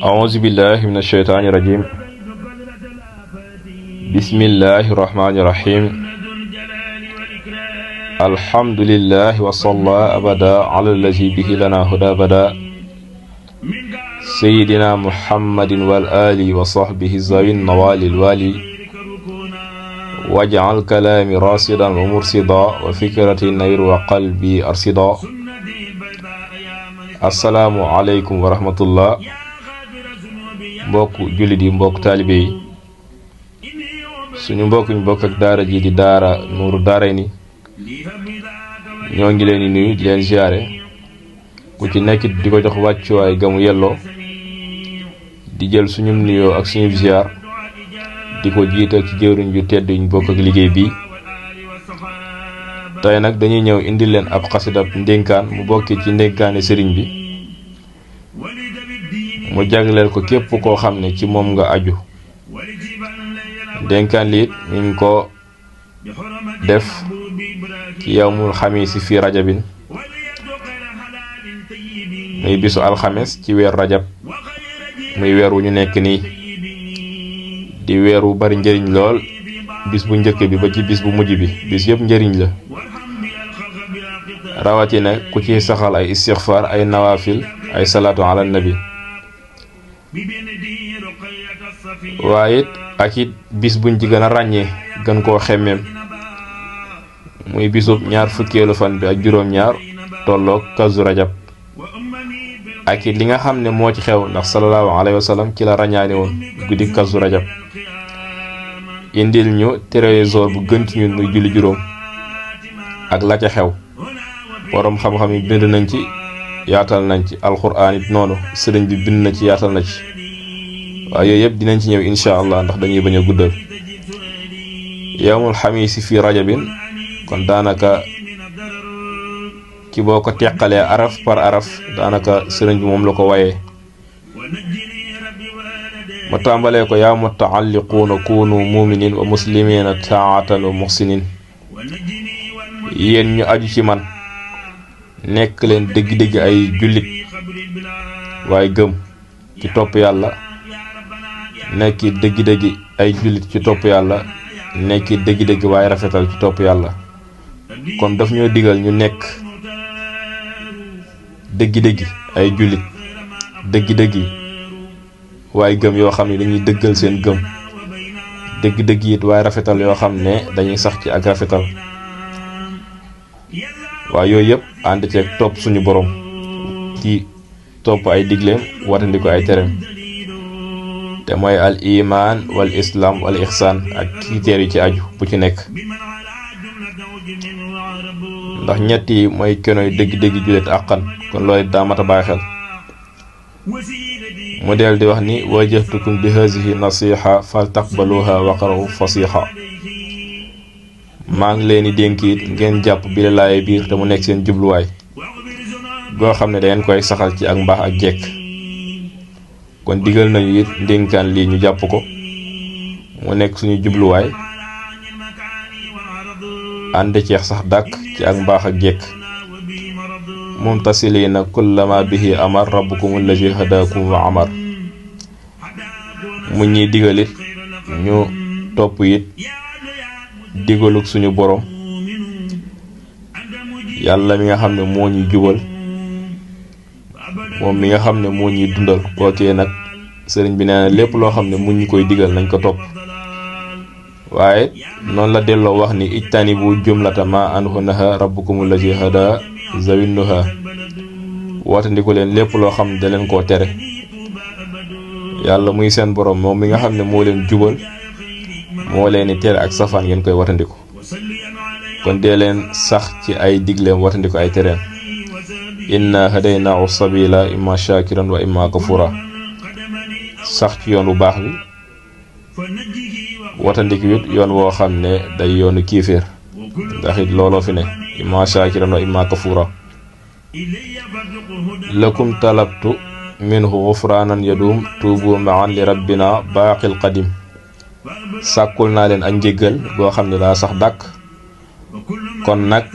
أعوذ بالله من الشيطان الرجيم بسم الله الرحمن الرحيم الحمد لله وصلى أبدا على الذي به لنا هدى بدا سيدنا محمد والآل وصحبه ذوي النوال الوالي واجعل كلامي راشدا ومرشدا وفكرتي نير وقلبي أرشدا السلام عليكم ورحمة الله mbokk jullit yi mbokk taalibe yi suñu mbokk ñu bokk ak daara ji di daara Nuuru Daarayni ñoo ngi leen di nuyu di leen ziare ku ci nekk di ko jox wàccuwaay gamu yelloo di jël suñu nuyoo ak suñu ziar di ko jiital ci jëwriñ ju tedd ñu bokk ak liggéey bi tey nag dañuy ñëw indi leen ab xasidab ndénkaan mu bokki ci ndénkaane sëriñ bi mu jagleel ko képp koo xam ne ci moom nga aju ndénkaan liit mi ngi ko def ci yawmul xamiisi fi rajabin muy bisu alxames ci weer rajab muy weer wu ñu nekk nii di weer wu bari njëriñ lool bis bu njëkk bi ba ci bis bu mujj bi bis yëpp njëriñ la rawatina ku ci saxal ay istixfaar ay nawaafil ay salaatu ala nabi waaye it bis buñ ci gën a ràññee gën koo xemmeem muy bisub ñaar fukkeelu fan bi ak juróom-ñaar tolloog kazu rajab ak it li nga xam ne moo ci xew ndax sallallahu alayhi wa sallam ci la ràññaane woon guddi kazu rajab indil ñu trésor bu gën ci ñun muy julli juróom ak la ca xew boroom xam-xam yi bind nañ ci yaatal nañ ci alxuraan it noonu sëriñ bi bind na ci yaatal na ci waaye yooyu yëpp dinañ ci ñëw insha allah ndax dañuy bañ a guddal yawmul xamiisi fi rajabin kon daanaka ci boo ko teqalee araf par araf daanaka sëriñ bi moom la ko wayee mu tàmbalee ko yaa mutaalliquuna kunu muminin wa muslimina taatan wa muxsinin yéen ñu aju ci man nekk leen dëgg-dëgg ay jullit waaye gëm ci topp yàlla nekki dëgg-dëgg ay jullit ci topp yàlla nekki dëgg-dëgg waaye rafetal ci topp yàlla kon daf ñoo digal ñu nekk dëgg-dëgg ay jullit dëgg-dëgg waaye gëm yoo xam ne dañuy dëggal seen gëm dëgg-dëgg it waaye rafetal yoo xam ne dañuy sax ci ak rafetal waaye yooyu yëpp ànd ceeg topp suñu borom ci topp ay digleem watandi ko ay tereem te mooy al iman wal islam wal ihsan ak critères yi ci aju bu ci nekk ndax ñett yi mooy kenoy dëgg-dëgg jullit àqan kon loolu daa mat a bàyyi xel mu del di wax ni wajjahtukum bi hazihi nasiha fal taqbaluha waqarahu fasiha maa ngi leen di dénk it ngeen jàpp bi la laaye biir te mu nekk seen jubluwaay goo xam ne dangeen koy saxal ci ak mbaax ak jekk kon digal nañu it ndénkaan lii ñu jàpp ko mu nekk suñu jubluwaay ànd ceex sax dàkk ci ak mbaax ak jekk mumtasilina kullama bihi amar rabbukum allazi hadakum wa amar mu ñuy digal it ñu topp it digaluk suñu borom yàlla mi nga xam ne moo ñuy jubal moom mi nga xam ne moo ñuy dundal kookee nag sëriñ bi nee na lépp loo xam ne mu ñu koy digal nañ ko topp waaye noonu la delloo wax ni ijtanibu jumlata ma anhu naha rabbukum allazi hada zawinnuha watandiku leen lépp loo xam ne da leen koo tere yàlla muy seen borom moom mi nga xam ne moo leen jubal moo leen di tere ak safaan ngeen koy watandiku kon dee leen sax ci ay digleem watandiku ay tereem inna hadaynaahu sabila imma shakiran wa imma kafura sax ci yoon bu baax bi watandiku it yoon woo xam ne day yoonu kiiféer ndax it looloo fi ne imma shakiran wa imma kafura lakum talabtu minhu ghufranan yadum tuubu ma'an li rabbina baaqil qadim sàkkul naa leen ak njéggal goo xam ne daa sax dàkk kon nag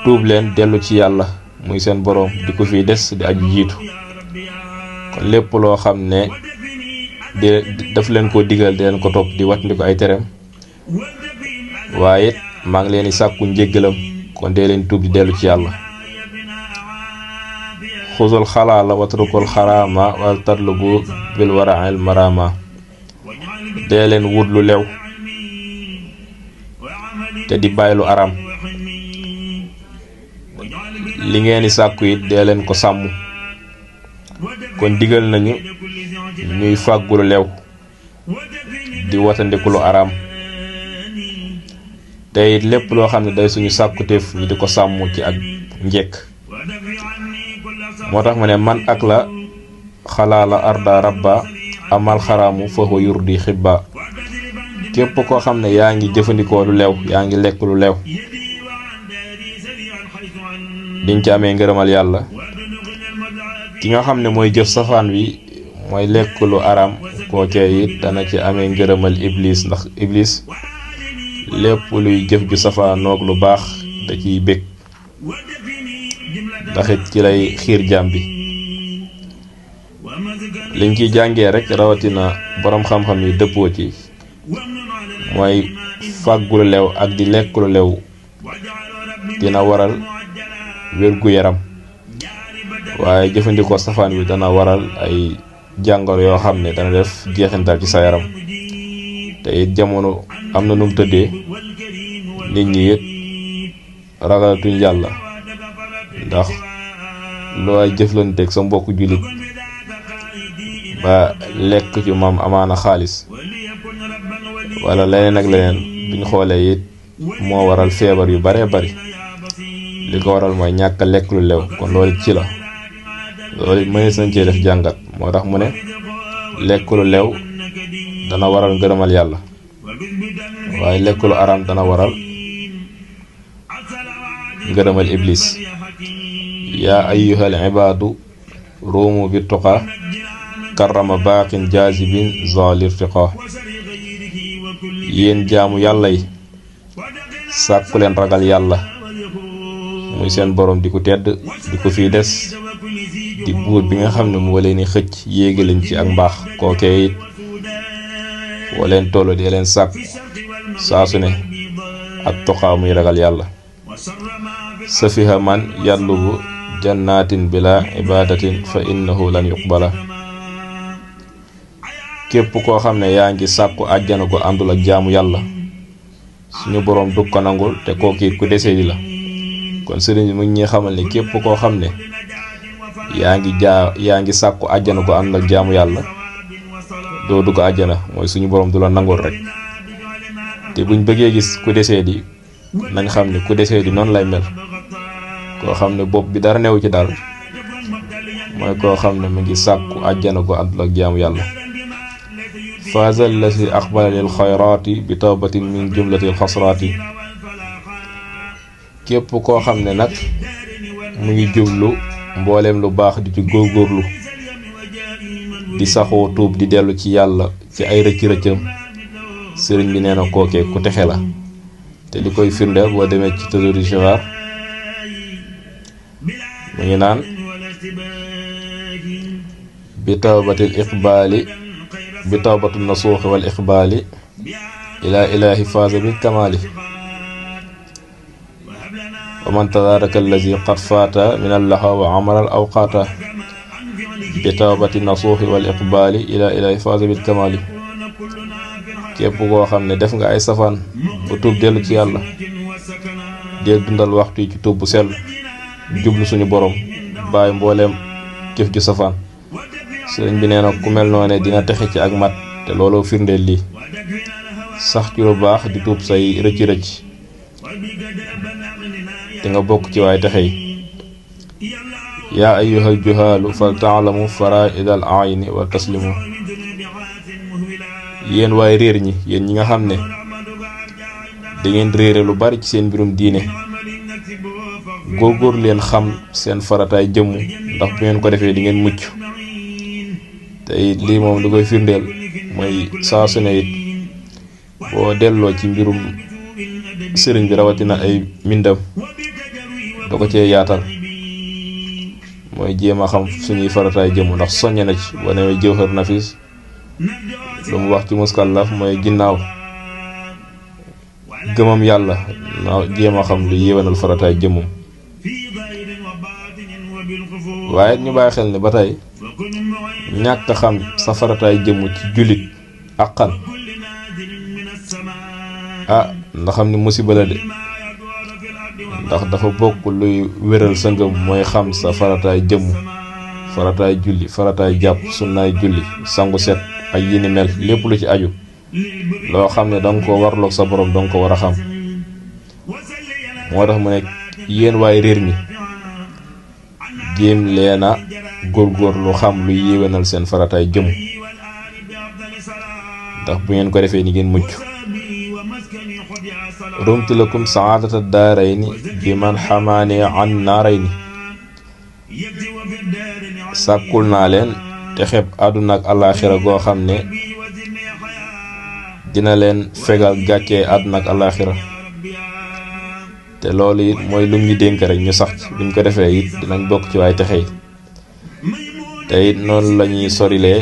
tuub leen dellu ci yàlla muy seen boroom di ko fi des di aju jiitu kon lépp loo xam ne daf leen ko digal di leen ko topp di wat ndi ko ay tereem waaye it maa ngi leen di sàkku njéggalam kon dee leen tuub di dellu ci yàlla xuzul xalaala watrukul xaraama wal tatlubu bil wara'il marama dee leen wut lu lew te di bàyyi lu aram li ngeen di sàkku it dee leen ko sàmm kon digal nañu ñuy fàggu lu lew di watandiku lu aram te it lépp loo xam ne day suñu sàkkuteef ñu di ko sàmm ci ak njekk moo tax mu ne man ak la xalaala arda rabba amal xaraamu foofu yurdi xibba képp koo xam ne yaa ngi jëfandikoo lu lew yaa ngi lekk lu lew diñ ci amee ngërëmal yàlla ki nga xam ne mooy jëf safaan wi mooy lekk lu aram kookee it dana ci amee ngërëmal iblis ndax iblis lépp luy jëf ju safaanoog lu baax da ciy bég ndaxit ci lay xiir jaam bi liñ ciy jàngee rek rawatina boroom xam-xam yi dëppoo ci mooy fàggu lu lew ak di lekk lu lew dina waral wér-gu-yaram waaye jëfandikoo safaan wi dana waral ay jàngoro yoo xam ne dana def jeexintal ci sa yaram te it jamono am na num tëddee nit ñi it ragalatuñ yàlla ndax looy jëflanteeg sa mbokk jullit ba lekk ci moom amaana xaalis wala leneen ak leneen buñ xoolee it moo waral feebar yu bare bari li ko waral mooy ñàkk a lekk lu lew kon loolu ci la loolu mënees nañ cee def jàngat moo tax mu ne lekk lu lew dana waral ngërëmal yàlla waaye lekk lu aram dana waral ngërëmal iblis yaa ayyuhal ibaadu ruumu bi tuqa karrama baaqin jaazibin zalirtiqa yéen jaamu yàlla yi sàkku leen ragal yàlla muy seen boroom di ko tedd di ko fii des di buur bi nga xam ne moo leen di xëcc yéege leen ci ak mbaax kookee it woo leen tollu dee leen sàkk saa su ne ak toxaa muy ragal yàlla safiha man yatlubu jannatin bila ibadatin fa innahu lan yuqbala képp koo xam ne yaa ngi sàkku àjjana ko àndul ak jaamu yàlla suñu boroom du ko nangul te kooki ku desee di la kon sëriñ bi mu ngi ñuy xamal ni képp koo xam ne yaa ngi sàkku àjjana ko àndul ak jaamu yàlla doo dugg àjjana mooy suñu boroom du la nangul rek te buñ bëggee gis ku desee di nañ xam ne ku desee di noonu lay mel koo xam ne bopp bi dara newu ci daal mooy koo xam ne mu ngi sàkku àjjana ko àndul ak jaamu yàlla faazal lasi aqbala lil xayraati bi tawbatin min jumlatil xasraati képp koo xam ne nag mu ngi jublu mbooleem lu baax di ci góorgóorlu di saxoo tuub di dellu ci yàlla ci ay rëcc-rëccam sëriñ bi nee na kookee ku texe la te li koy firndeel boo demee ci Tazawudu Sixaar mu ngi naan bi tawbatil iqbaali bi tawbatu nasuuxi wal iqbaali ilaa ilaahi faaza bil kamaali wa man tadaraka allazi qad faata min allaha wa amara al awqaata bi tawbati nasuuxi wal iqbaali ilaa ilaahi faaza bil kamaali képp koo xam ne def nga ay safaan ba tuub dellu ci yàlla dee dundal waxtu yi ci tuub bu sell jublu suñu borom bàyyi mbooleem jëf ju safaan sëriñ bi nee na ku mel noone dina texe ci ak mat te looloo firndeel lii sax ci lu baax di tuub say rëcc-rëcc te nga bokk ci waay texe yi yaa ayyuhal juhaalu fal taalamu faraidal ayni wa taslimu yéen waay réer ñi yéen ñi nga xam ne da ngeen réere lu bari ci seen mbirum diine góorgóor leen xam seen farataay jëmm ndax bu ngeen ko defee di ngeen mucc te it lii moom lu koy firndeel mooy saa su ne it boo delloo ci mbirum sëriñ bi rawatina ay mbindam da ko cee yaatal mooy jéem a xam suñuy farataay jëmm ndax soññe na ci boo demee Jawhar Nafis lu mu wax ci muskallaf mooy ginnaaw gëmam yàlla na jéem a xam lu yéwénal farataay jëmmum. waaye ñu bàyyi xel ne ba tey ñàkk a xam sa farataay jëmm ci jullit àqan ndax xam ni musiba la de ndax dafa bokk luy wéral sa ngëm mooy xam sa farataay jëmm, farataay julli, farataay jàpp, sunnaay julli, sangu set ak yi ni mel lépp lu ci aju loo xam ne danga ko warloog sa borom danga ko war a xam. moo tax mu ne yéen waaye réer mi jéem leena góorgóorlu xam luy yéwénal seen farataay jëmm ndax bu ngeen ko defee ni ngeen mucc. rumtu lakum saadata daarayni bi man xamaani an naarayni sàkkul naa leen te xeb àdduna ak alaaxira goo xam ne dina leen fegal gàccee àdduna ak alaaxira te loolu it mooy lum ñu dénk rek ñu sax ci buñ ko defee it dinañ bokk ci waay texe yi te it noonu lañuy sorilee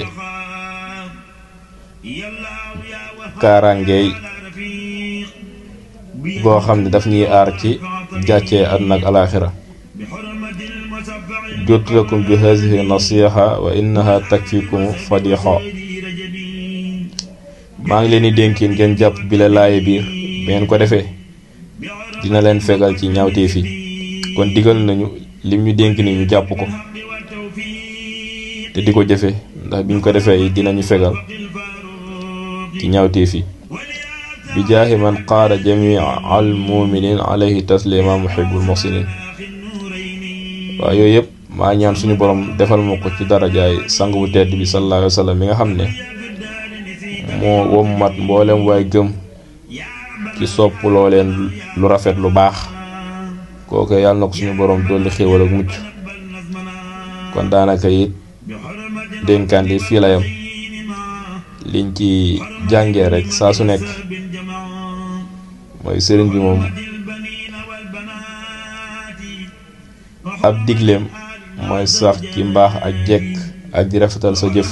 kaaraangeey goo xam ne daf ñuy aar ci gàccee àdduna ak alaaxira. juttu lakum bi hazihi nasiha wa innaha takfikum fadiha maa ngi leen di dénkin ngeen jàpp bi la laaye biir ba ngeen ko defee dina leen fegal ci ñaawteef yi. kon digal nañu lim ñu dénk ni ñu jàpp ko te di ko jëfe ndax biñ ko defee it dinañu fegal ci ñaawteef yi. bi jaahi man qaada jamii al muminin alayhi taslima muhibbul muhsinin. waaw yooyu yëpp maa ñaan suñu borom defal ma ko ci darajaay sang bu tedd bi sallallahu alayhi wa sallam mi nga xam ne moo wommat mboolem waay gëm ci soppuloo leen lu rafet lu baax kooku yàlla na ko suñu borom dolli xéewal ak mucc. kon daanaka it dénkaan li fii la yam liñ ci jàngee rek saa su nekk mooy sëriñ bi moom ab digleem mooy sax ci mbaax ak jekk ak di rafetal sa jëf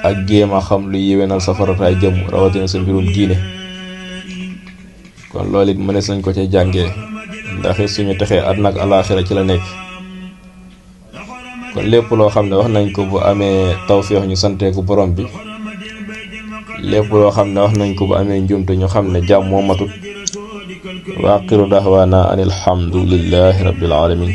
ak jéem a xam lu yéwénal sa farataay jëmm rawatina sa mbirum diine. kon loolu it mënees nañ ko ca jàngee ndax it suñu texee àdduna ak alaaxira ci la nekk. kon lépp loo xam ne wax nañ ko bu amee tawféex ñu santee ko borom bi, lépp loo xam ne wax nañ ko bu amee njuumte ñu xam ne jàmm moo matut. wa aqiru dahwaana an alhamdulillahi rabbil alamin.